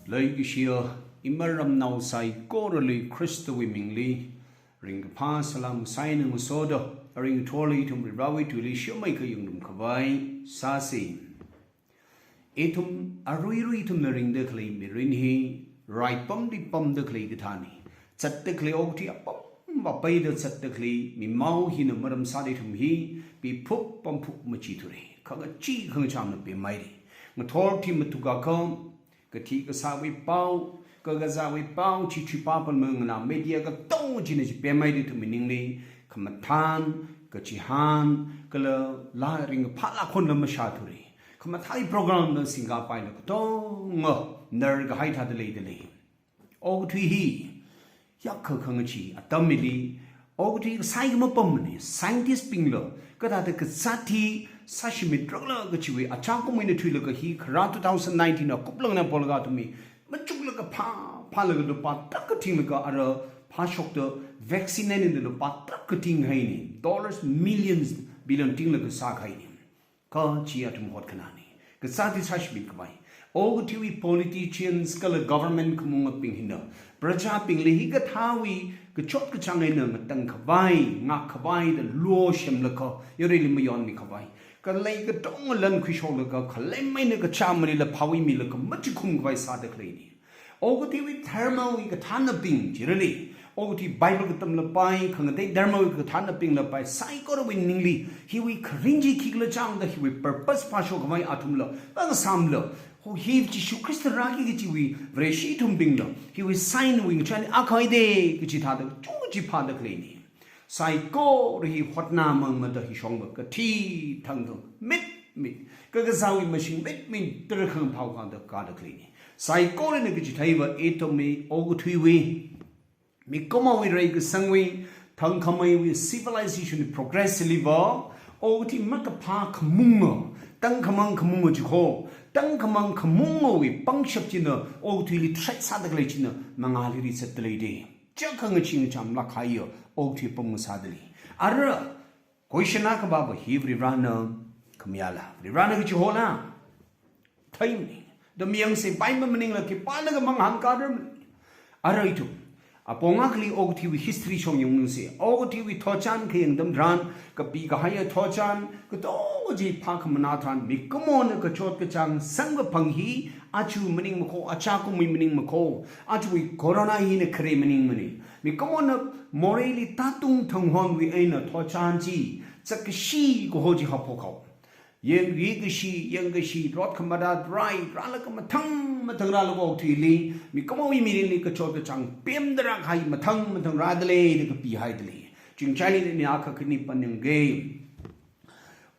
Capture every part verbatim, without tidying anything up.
Leikashiya iramnao saikorali Khristawui mingli ringkaphā salam sāngasoda, aring thorli ithum Varewui tuili shimei kayungrum khavai sāsa. Ithum aruirui ithumna ringda khalei mirin hi raipamli pamda khalei kathāna. Zatda khalei okathui apam apeida zatda khalei mimao hina maram sāda ithum hi piphup pamphup machithura. Khangachee khangachāmna pemhaira. Ngathor thi mathukakha, kathi kasāwui pao, kakazāwui pao, chi chi pāpam manganā media katonga china chi pemhaida ithumwui ningli khamathān, kachihān, kala laa ringkaphā laa khon lam mashāthura. Khamathā program la singkapaila katonga narkahai thāda leidalei. Okathui hi, yakkha khangachee atam hili, okathui saiga mapammana, scientist bingla, kathāda kazāt hi sāshimit rakhala kachiwui achākum eina thuilaga hi kharā two thousand nineteen a kuplang na polaga athumwui machuklaga phā, phālaga lupā tarākha tinglaga ara phāshokta vaccine eina lupā tarākha tinghaina, dollars millions billion tinglaga sākahaina. Kha chi athum hotkhana ni. Kazāt hi sāshimit khavai. Okathuiwui politicians kala government khamunga bing hina, prajabingli hikathāwui kachot kachāng eina ngatang khavai, ngak khavai da lo semlaga, yaruili mayonmi khavai. Khalei katonga lan khuishoklaga, khalei maina kachā malila phāwui milaga machikhum khavai sāda khaleina. Okathuiwui dharmawui kathānabing chirali, okathui Bible katamla pai, khangatei dharmawui kathānabingla pai, saikorawui ningli, hiwui kharing chi khikhala chāngda, hiwui purpose phāshok khavai athumla, ngasāmla, ho hi Jishu Khrista rāki kachiwui Vareshi ithumbingla, hiwui sign wui ngachān akha haida, kachi thāda, chungchi phāda khaleina. Saikora hi hotnamang mada hi shongba kathi thangthang, mit mit, kakazāwui mashing mit mit, tarakhang phao kanda kada khaleina. Saikorana kachitheiva ithumwui okathuiwui, mikumowui reikasangwui, thangkhameiwui civilization progress liva, okathui makaphā khamunga, tangkhamang khamunga chikho, tangkhamang khamungawui pangshap china, okathuili threat sāda khalei china, mangāli rizatda leida. Chakha ngachee ngachāmlāk kahaiya, okathui pam ngasādalei. Ara, question akha baba hi Varivarana khamayāla. Varivarana kachihola. Theimana. Da mayangsa paima maningla khipālaga mangahān karam. Ara ithum. Apong akhali okathuiwui history shong yangungsa. Okathuiwui thotchan khayang atam tharan, kapi kahaiya thotchan, katonga chi phākhamana tharan, mikumona kachot kachāng samkaphang hi, aja maning makho, achākumwui maning makho, ajawui corona hina khare maningmana. Mikumona moreili tātung thanghonwui eina thotchan chi, zakkashi kaho chi haophok haowa. Yangri kashi, yangkashi, rot khamarat rai, rālaga mathang mathang rālaga okathuili, mikumowui mirinli kachot kachāng pemda rākahai mathang mathang rādalei da kapihaidalei. Chingchaili ni akha khani pāningga.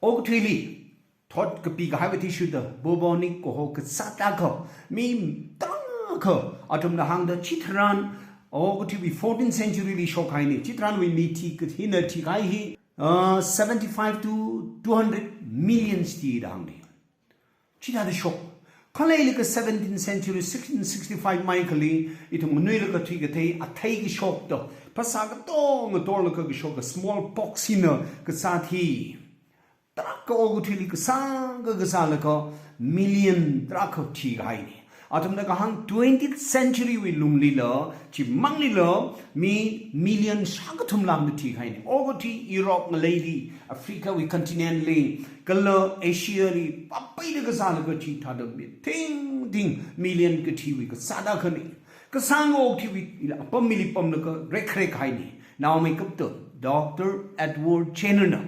Okathuili, thot kapi kahaiva athishurda, bubonic kaho kazāt akha, mi tarākha, athumna hāngda chitharan, okathuiwui fourteenth century li shokhaina, chitharanwui mi thi kathina thikahai hi, ah, seventy-five to two hundred millions thi da hāngda. Chithāda shok. Khalei laga seventeenth century, sixteen sixty-five mai khali, ithum nganuilaga thuikathei, athei kashokda, phasā katonga torlaga kashokda, smallpox hina kazāt hi. Tarākha okathuili kasāng kakazā laga million tarākha thikahaina. Athumna kahāng twentieth century wui lunglila, chimanglila, mi million shākathum lamna thikahaina. Okathui Europe ngaleili, Africa wui continent li, kala Asia li, papaida kazā laga chithāda mi thingthing million kathiwui kazāt akhana. Kasāng okathuiwui, ila apam mili pamlaga rekrek haina. Naomeikapta, Doctor Edward Jenner na.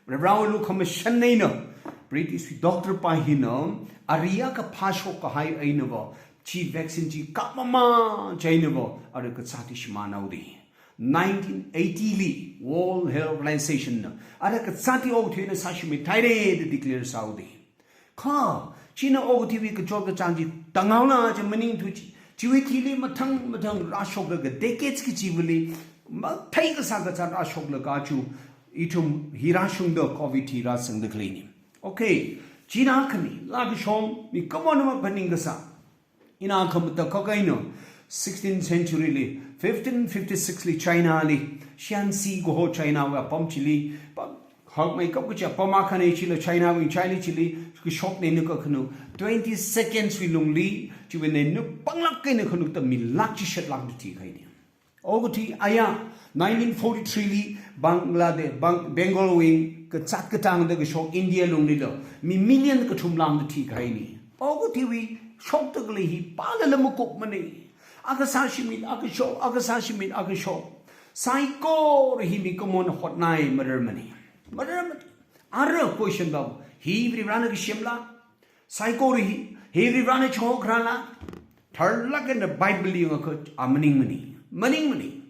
Varewui lukhamashan eina, British doctor pa hina, ari akha phāshok kahai einava, chi vaccine chi kapmamā chi einava, ara kazāt hi shimānhaoda. Nineteen eighty li, World Health Organization na, ara kazāt hi okathuina sāshimit haira da declare sāhaoda. Kha, china okathuiwui kachot kachāng chi, tanghaola chi maningthu chi, chiwui thili mathang mathang rāshoklaga decades kachivali, mathei kasā kasā rāshoklaga chu, ithum hi rāshungda covid hi rāzangda khaleina. Okay, china akhana, laa kashong, mikumona maphaning kasā. Ina khamata kakaina, sixteenth century li, fifteen fifty-six li China li, Shaanxi kaho China wui apam chili, pa, Phakmeikap kaja pama khani chila China wui, China chili kashok neina kakhanu. Twenty seconds wui lungli, chiwui neina panglāk eina khanukta mi lakh chishat lāngda thikahaina. Okathui aya, nineteen forty-three li Bangladesh, Bang-, Bengal wui kazāt katangda kashok India lunglila mi million kathum lāngda thikahaina. Okathuiwui shokda khalei hi pālala makupmana. Akha sāshimit, akha shok, akha sāshimit, akha shok. Saikora hi mikumona hotnai mararmana. Mararmana. Ara question va, hi Varivarana kasemla? Saikora hi, hi Varivarana chihokharala? Tharlāk eina Bible li yangakha, a maningmana. Maningmana.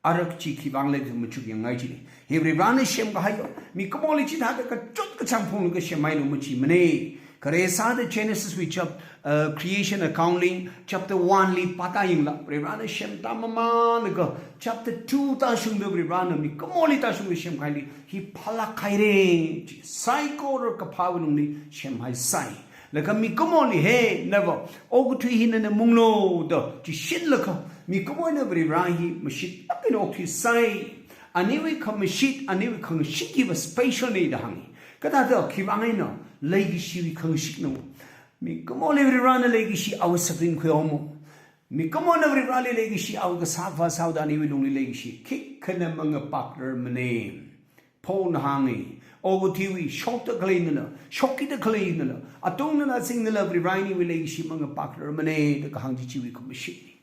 Ara chi khivang lei da machukyangai chili. Hi Varivarana semkahai va, mikumoli chithāda kachot kachāng phunglaga semhailo machimana. Khare sāda Genesis wui chap-, uh, creation account li, chapter one li pāda yangla, Varivarana semda mamānlaga, chapter two tāshungda Varivarana mikumoli tāshungda semkahaili, hi phālāk haira, chi saikora kaphāwui lungli semhaisai. Laga mikumoli he, nava, okathui hi nana munglu da, chi shinlaga, mikumo eina Varivara hi mashitlāk eina okthuisai. Aniwui khamashit, aniwui khangashit hiva special na da hānga. Kathāda khivang eina, leikashiwui khangashitna. Mikumoli Varivarana leikashi awui suffering khuihaomo. Mikumona Varivarali leikashi awui kasā phasāhaoda aniwui lungli leikashi khikhana mangapakrarmana. Paulna hānga, okathuiwui shokda khaleinala, shokkida khaleinala, atungnala azingnala Varivara aniwui leikashi mangapakrarmana da kahāng chi chiwui khamashitna.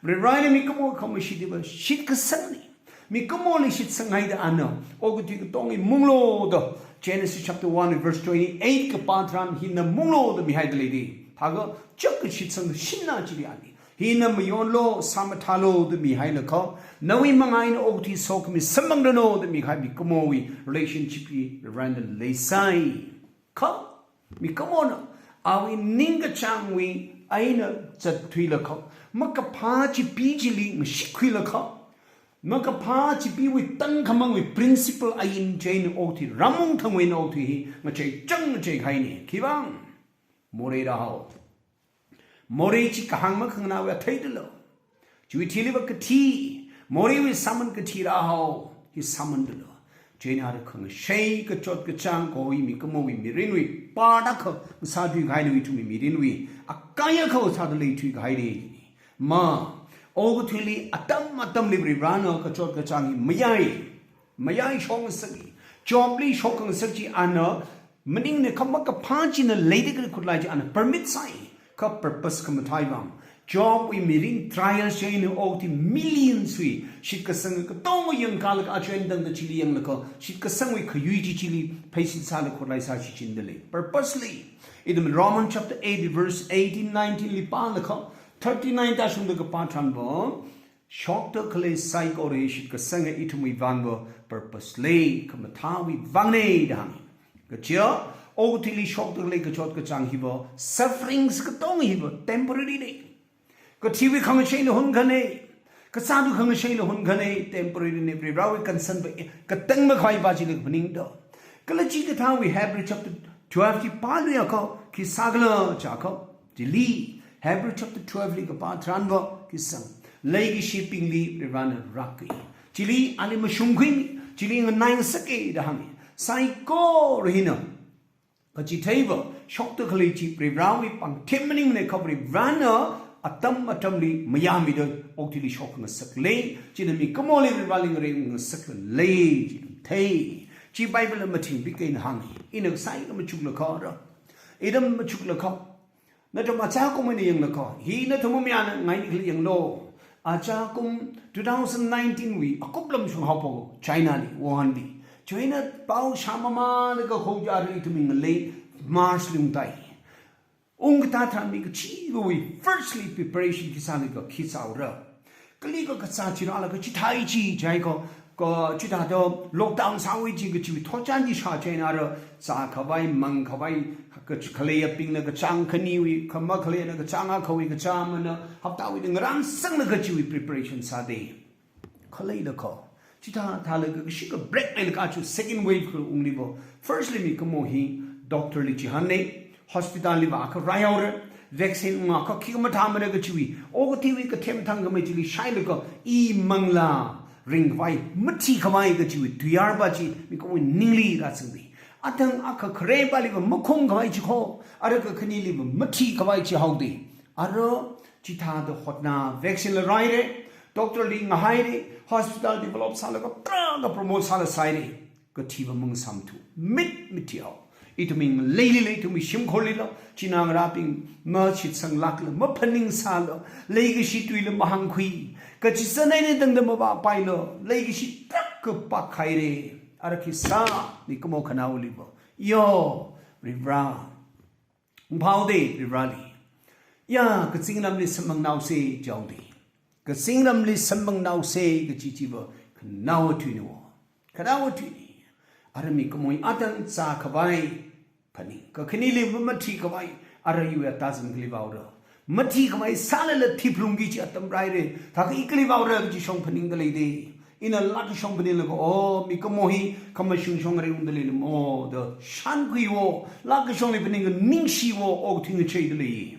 Varivarana mikumo khamashit hiva shitkasangna. Mikumoli shitsanghaida ana, okathui katonga munglu da, Genesis chapter one verse twenty-eight kapā tharan hi na munglu da mihaida leida. Thākha chak kashitsang shinna chili ana. Hi na mayonlu, sāmathālu da mihailaga, nawui manga eina okathui sokhami samphanglu da mikahai mikumowui relationship hi Varivarana leisai. Kha, mikumona, awui ningkachāngwui eina zatthuilaga, makaphā chipi chili ngashitkhuilaga, makaphā chipiwui tangkhamangwui principle ain chieina okathui, ramung thangwui eina okathui hi ngacheichang ngacheihaina. Khivang, morei rāhao. Morei chi kahāng makhanganāwui athei dalo. Chiwui thili va kathi, moreiwui sāman kathi rāhao, hi sāman dalo. Chieina ara khangashei kachot kachāng kaho hi mikumowui mirinwui part akha sāthuikahaina, ithumwui mirinwui akaya akha sāda leithuikahaina. Ma, okathuili atam atamli Varivarana kachot kachāng hi mayai. Mayai shokngasaka. Jobli shokngasak chi ana, maningna kha makaphā china leida khalei khutlai chi ana permit sāi. Kha purpose khamathā vang. Jobwui mirin trial chieina okathui millions wui shitkasang katonga yangkalaga, achuin tangda chili yanglaga, shitkasangwui khayui chi chili pheisin sālaga khutlai sāshichinda lei. Purpose lei. Ithum Roman chapter eight verse eighteen, nineteen li pālaga, thirty-nine tāshungda kapā tharan va, shokda khalei saikora hi shitkasanga ithumwui vang va purpose lei, khamathāwui vangna da hānga. Kaja, okathuili shokda khalei kachot kachāng hiva sufferings katonga hiva temporary na. Kathiwui khangasheila hunkhana, kazātwui khangasheila hunkhana, temporary na, Varivarawui concern va katang makhavai va chili phaningda. Kala chikathāwui Hebrew chapter twelve chi pāluiakha, khi sākhala jiakha, chili, Hebrew chapter twelve li kapā tharan va khi sāng, leikashibingli Varivarana rākhui. Chili ali mashungkhui, chili nganaingasaka da hānga. Saikora hina kachithei va, shokda khalei chi Varivarawui pāngthem maningmana, kha Varivarana atam atamli mayāmida okathuili shokngasak lei, china mikumoli Varivarali ngarengngasak lei, chi thei. Chi Bible la mathingbik eina hānga. Ina kasai ka machuklaga ra. Ithum machuklaga, nathum achākum eina yanglaga, hi nathum mayāngai nikhala yanglu. Achākum two thousand nineteen wui akup lamshung haophok China li, Wuhan li. China pao shāmamānlaga khongja ithum ngalei March li ungtai. Ungkatā tharan mi kachiva̱wui firstly preparation khi sālaga khi sāhaora. Kali ka kazā chi rālaga chithāi chi jiakha, ka chithāda lockdown sāhaowa chi kachiwui thotchan chi shāchai eina rā, zākhavai, mangkhavai, ka khalei apingna kachāng khaniwui, kha makhaleina kachāng akhawui, kachāng amana, haptawui ngarān sanglaga chiwui preparation sāda. Khalei laga. Chithā thālaga kashi ka break leilaga chu second wave ka ungli va. Firstly mikumo hi doctor li chihānna, hospital li vākha raihaora, vaccine ungakha khikha mathāmana kachiwui, okathuiwui kathem thangkhamei chili shailaga, i manglā, ringkhavai, mathikhavai kachiwui tuiyār pa chi mikumowui ningli rāzangda. Athang akha kharepaliva makhumkhavai chi kho, ara kakhaneliva mathikhavai chi haoda. Ara chithāda hotna, vaccine la rāhaira, doctor li ngahāhaira, hospital develop sālaga tarākha promote sāla sāhaira. Kathiva mangasāmthu. Mit, mitthi hao. Ithumwui ngaleilila, ithumwui shimkhurlila, chinaongarābing mashitsanglākla, maphaningsāla, leikashi tuila mahāngkhui, kachi sānai ni tangda mavāpaila, leikashi tarākha pākhaira. Ara khi sā, mikumo khanaoliva, yo, Varivara, ungphaoda Varivarali. Ya, kazingramli samphangnaosa jihaoda. Kazingramli samphangnaosa kaji chiva khanaowa thuina. Khanaowa thuina. Ara mikumowui athang zākhavai phaning. Kakhaneli mamathikhavai, ara iwui atazan kali vāora. Mathikhavai sālala thiphalungki kaji atam rāhaira. Thākha i kali vāora kaji shong phaningda leida. Ina lākashong phaninglaga, o, mikumo hi khamashung shong arei ungda leilamo da shānkhuiwo, lākashongli phaninglaga ningshiwo, okathui ngacheida lei.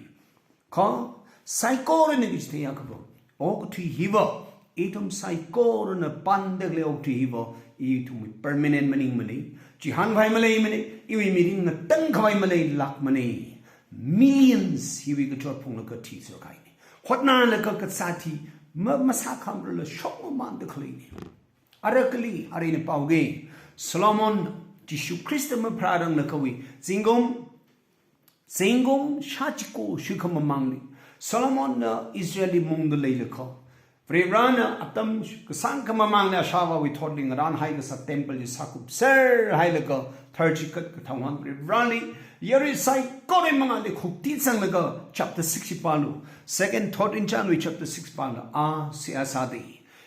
Kha, saikorana kaji theiya kabo. Okathui hiva, ithum saikorana pānda khalei okathui hiva, ithumwui permanent maningmana. Chihānkhavai maleimana, iwui mirin ngatangkhavai maleilākmana. Millions hiwui kachot phunglaga thiser kahaina. Hotnalaga kazāt hi, ma, masākhamrala shokmamānda khaleina. Ara kali, ara ina pāuga. Solomon, Jishu Khrista mapharāranglakha wui zingkum, zingkum shāchiko shikha mamangli, Solomonna Israelli mungda leilakha, Varivarana atam kasāngkha mamangli ashāvāwui thotli ngarānhai kasā temple chi sākupserhailaga, tharchikat kathānghon Varivarali yarui saikora mangāli khuktisanglaga, chapter six pālu, Second Thought in Chanwui chapter six pālu, a seihā sāda.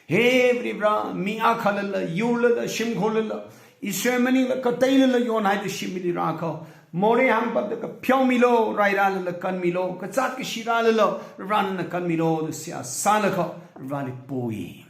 He Varivara, mi akhalala, yurlala, shimkhurlala, Israel maningla kateilala yonhaida shimli rākha, morei hāngpamda kapheomilu, rai rālala kanmilu, kazāt kashi rālala, Varivara nana kanmilu da seihā sālaga, Varivarali poi.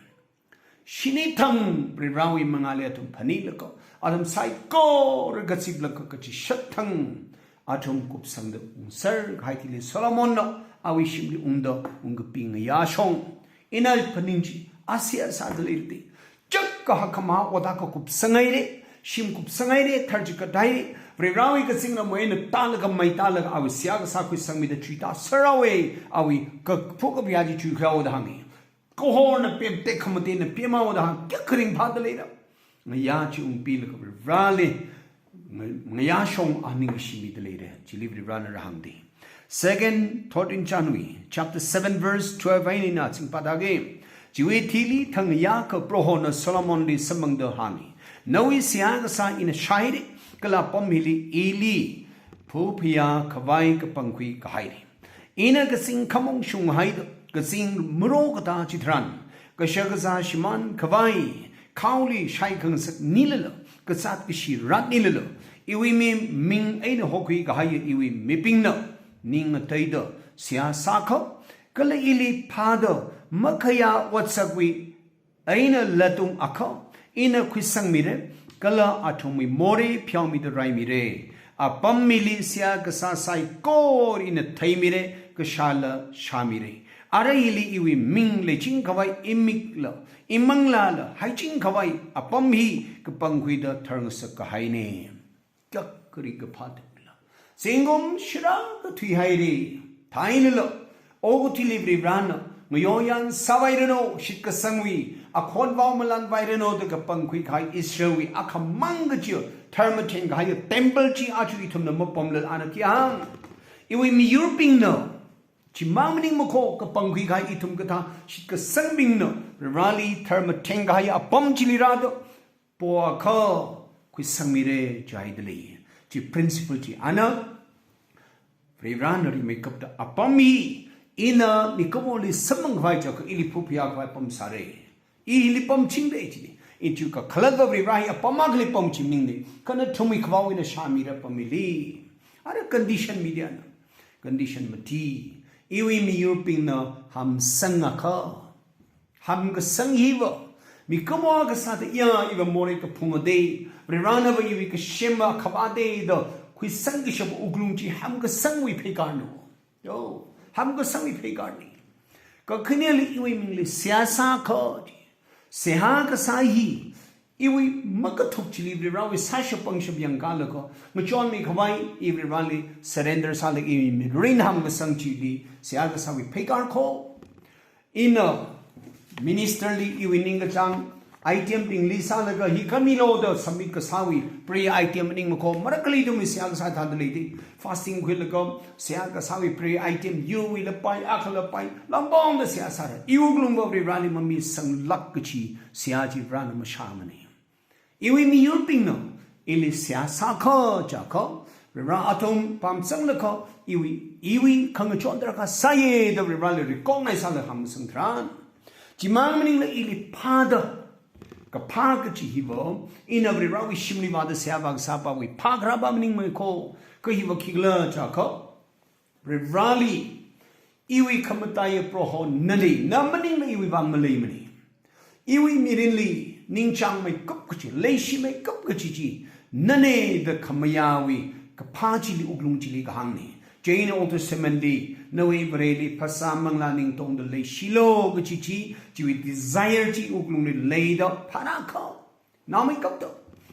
Shini thang Varivarawui mangāli athum phaninglaga, athum saikora kaziplaga kachishat thang, athum kupsangda ungser kahai thili Solomonna awui shimli ungda ungkaping ngayā shong. Ina phaning chi, a seihā sāda leida. Chak kahak khamā ot akha kupsanghaira, shim kupsanghaira, tharchikat haira, Varivarawui kazingramwui eina tālaga maitālaga awui seihā kasā khuisangmida chuitāser haowa, awui kaphu kapiya chi chuikhui haowa da hānga. Kahorna pemtek khamatena pemhaowa da hānga, kayākha ringphāda leira. Ngayā chi ungpilaga Varivarali, nga-, ngayā shong a ningshimida leira. Chili Varivarana rāhāngda. Second Thought in Chanwui, chapter seven verse twelve eina ina chingpāda ga. Chiwui thili thangya ka Prohona Solomonli samphangda hānga. Nawui seihā kasā ina shāhaira, kala apam hili ili phaphayā khavai kapangkhui kahaira. Ina kazing khamong shunghaida, kazing maro katā chitharan, kashak kazā shimān khavai, khaoli shaikhangasak nilala, kazāt kashi rāt nilala, iwui mi-, ming eina hokhui kahaiya iwui mibingna, ning ngateida seihā sākha, kala ili phāda makhayā otsakwui eina latung akha ina khuisangmira, kala athumwui morei pheomida raimira. Apam hili seihā kasā saikora ina theimira, kashāla shāmira. Ara hili iwui ming leiching khavai imikla, imanglāla, haiching khavai apam hi kapangkhuida tharngasak kahaina. Kayākha ringkaphā tangla. Zingkum shirākha thuihaira. Thailala, okathuili Varivarana ngayoyān sāvairanu, shitkasangwui akhon vao malanvairanu da kapangkhui kahai Israelwui akhamang kachi, tharmatheng kahai temple chi aja ithumna mapamlala ana khi hāng. Iwui miyurbingna, chimang maningmakho kapangkhui kahai ithum kathā shitkasangbingna, Varivarali tharmatheng kahai apam chili rāda, po akha khuisangmira jihaida lei. Chi principle chi ana, Varivarana rimeikapta apam hi, ina mikumoli samphang khavai jiakha ili phaphayā khavai apam sāra. I hili pamchingda chili. Ina chiakha khalatta Varivara hi apam akhali pamching maningda. Kha nathumwui khavao ina shāmira apam hili. Ara condition mida ana. Condition mati. Iwui miyurbingna hamsang akha. Hamkasang hiva, mikumo kasāda iya iva morei kaphunga da, Varivarana va iwui kasema khavā da da, khuisang kashap wuklung chi hamkasangwui pheikarna. Yo, hamkasangwui pheikarna. Kakhaneli iwui mingli seihā sākha chi, Seihā kasā hi, iwui makathuk chili Varivarāwui sāshap pangshap yangkālaga, ngachonmi khavai i Varivarāli surrender sālaga iwui mirin hamkasang chili seihā kasāwui pheikar kho. Ina minister li iwui ningkachāng item bingli sālaga hi khamilu da submit kasāwui prayer item maningmakho, marakali ithum seihā kasā thāda leida. Fasting khuilaga seihā kasāwui prayer item, yurwui lapai, akha lapai, lampongda seihā sāra. I wuklungva Varivarāli mamisanglāk kachi seihā chi Varivarāna mashāmana. Iwui miyurbingna ili seihā sākha chiakha, Varivarā athum pamzanglakha, iwui, iwui khangachon darkar sāya da Varivarāli recognize sālaga hamsang tharan, chimang maningla ili phāda, kaphā kachi hiva, ina Varivarāwui shimli vāda seihā vākasāpawui phākharā pa maningmakho. Kha hiva khikhala chiakha, Varivarāli, iwui khamataiya Proho nana, na maningla iwui vang maleimana. Iwui mirinli ningchāngmeikap kachi, leishimeikap kachi chi nana da khamayāwui kaphā chili, wuklung chili kahāngna. Chieina Old Testament li, nawui Vareli phasā manglā ning tongda leishilu kachi chi, chiwui desire chi wuklungli leida phānakha, naomeikapta,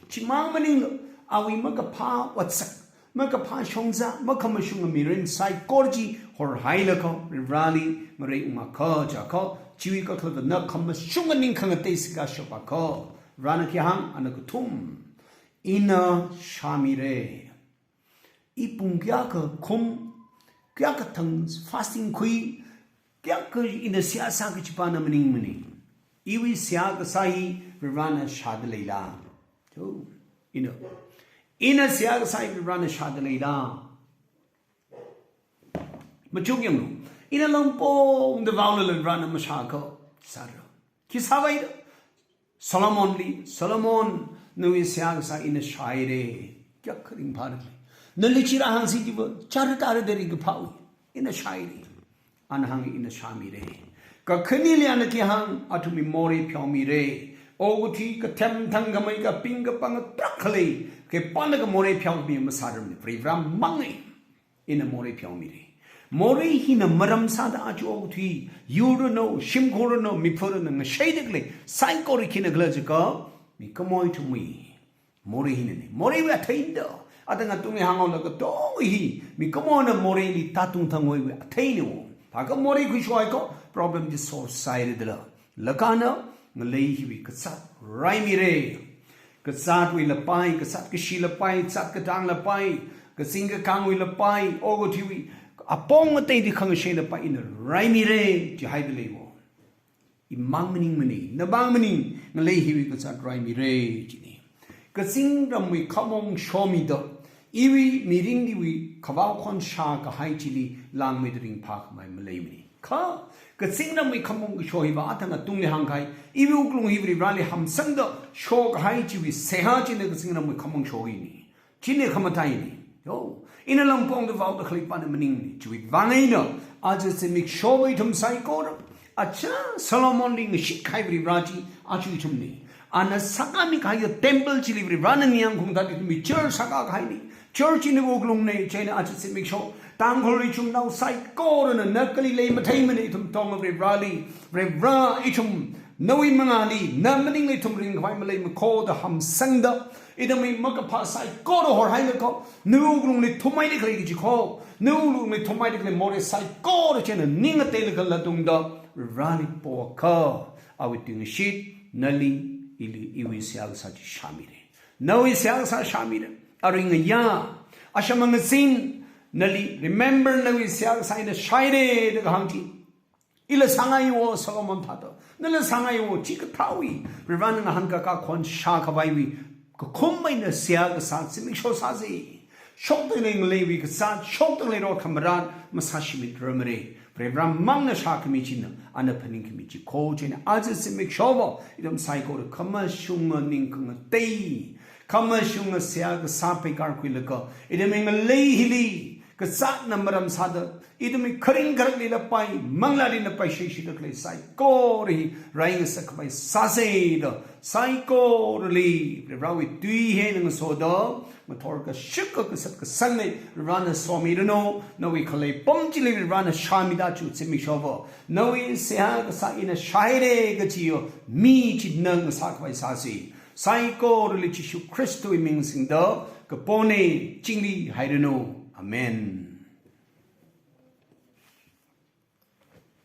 chimang maningla, awui makaphā otsak, makaphā shongza, makhamashunga mirin saikora chi horhailaga Varivarāli ngareiungakha chiakha, chiwui kakhalatna khamashunga ning khangatei sika shapakha, Varivarāna khi hāng, ana kathum, ina shāmira. I pung kayākha khum, kayākha thang fasting khui, kayākha ina seihā sā kachi pa na maningmana. Iwui seihā kasā hi Varivarāna shāda leila? Cho, ina, ina seihā kasā hi Varivarāna shāda leila? Machuk yanglu. Ina lampongda vaolala Varivarāna mashākha sāra. Khi sāvaira? Solomonli, Solomon, nawui seihā kasā ina shāhaira. Kayākha ringphāra khala. Nali chira hāngsi jiva, chara tara da ringkaphāwui, ina shāhaira. Ana hāng, ina shāmira. Kakhaneli ana khi hāng, athumwui morei pheomira. Okathui kathem thangkhamei kaping kapāng tarākha lei, khipānakha morei pheomi masārarmana. Varivarā mangna. Ina morei pheomira. Morei hina maram sāda aja okathui, yur ranu, shimkhur ranu, mipha ranu, ngashaida khalei saikora khina khala jiakha, mikumoi ithumwui morei hinana. Moreiwui atheina da, atang atungli hānghaolaga, katonga hi mikumona moreili tātung thanghoiwui atheina. Thākha morei khuishok haikha, problem chi solve sāhaira dala. Laga ana ngalei hiwui kazāt raimira. Kazātwui lapai, kazāt kashi lapai, zat katang lapai, kazing kakāngwui lapai, okathuiwui apong ateili khangashei lapai ina raimira, jihaida leiwo. Imang maningmana, namang maning, ngalei hiwui kazāt raimira, jina. Kazingramwui khamong shomida, iwui mirinliwui kavao khon shākahai chili langmeida ringphākhamei maleimana. Kha, kazingramwui khamong kasho hiva atang atungli hāngkahai, iwui wuklung hi Varivarāli hamsangda shokahai chiwui seihā china kazingramwui khamong shohina. China khamataina. Yo, ina lampongda vaoda khalei pa na maningmana. Chiwui vang eina, aja zimiksho ithum saikora, aja Solomonli ngashitkahai Varivarā chi, aja ithumna. Ana sākāmikahaiya temple chili Varivarāna ningyāng khaung thāda ithumwui church sākākahaina. Church china wuklungna, chieina aja zimiksho Tangkhul ichumnao saikorana, na kali lei matheimana, ithum tonga Varivarāli, Varivarā ithum nawui mangāli, na maningla ithum ringkhavai maleimakho da hamsangda, ithumwui makaphā saikora horhailaga, nawui wuklungli thumhaida khalei kaji kho, nawui wuklungli thumhaida khalei morei saikora china ning ateila kala tungda, Varivarāli poakha, awui tuingashit, nali, ili, iwui seihā kasā chi shāmira. Nawui seihā kasā shāmira. Aring aya, asham angazin, nali, remember nawui seihā kasā ina shāhaira da kahāng chi. Ila sāngaiwo Solomon thāda. Nala sāngaiwo, chikathāwui, Varivarāna ngahānkakā khon shākhavaiwui kakhum eina seihā kasā zimiksho sāsa. Shokda khalei ngaleiwui kazāt, shokda khalei rot khamarat masāshimitrarmara. Varivarā mangna shākhami china, ana phaningkhami chi kho. Chieina aja zimikshowo, ithum saikora khamashunga ning khangatei, khamashunga seihā kasā pheikar khuilaga, ithumwui ngalei hili kazātna maram sāda, ithumwui kharing kharaklila pai, manglālila paishishi da khalei saikora hi rai ngasakkhavai sāsa da, saikorali Varivarāwui tui hi eina ngasoda, ngathor kashak kha kasat kasangli Varivarāna somiranu, nawui khalei apam chili Varivarāna shāmida chu zimiksho va. Nawui seihā kasā ina shāhaira kajiya mi china ngasākhavai sāsa. Saikorali Jishu Khristawui ming singda kapona, chingri hairanu. Amen.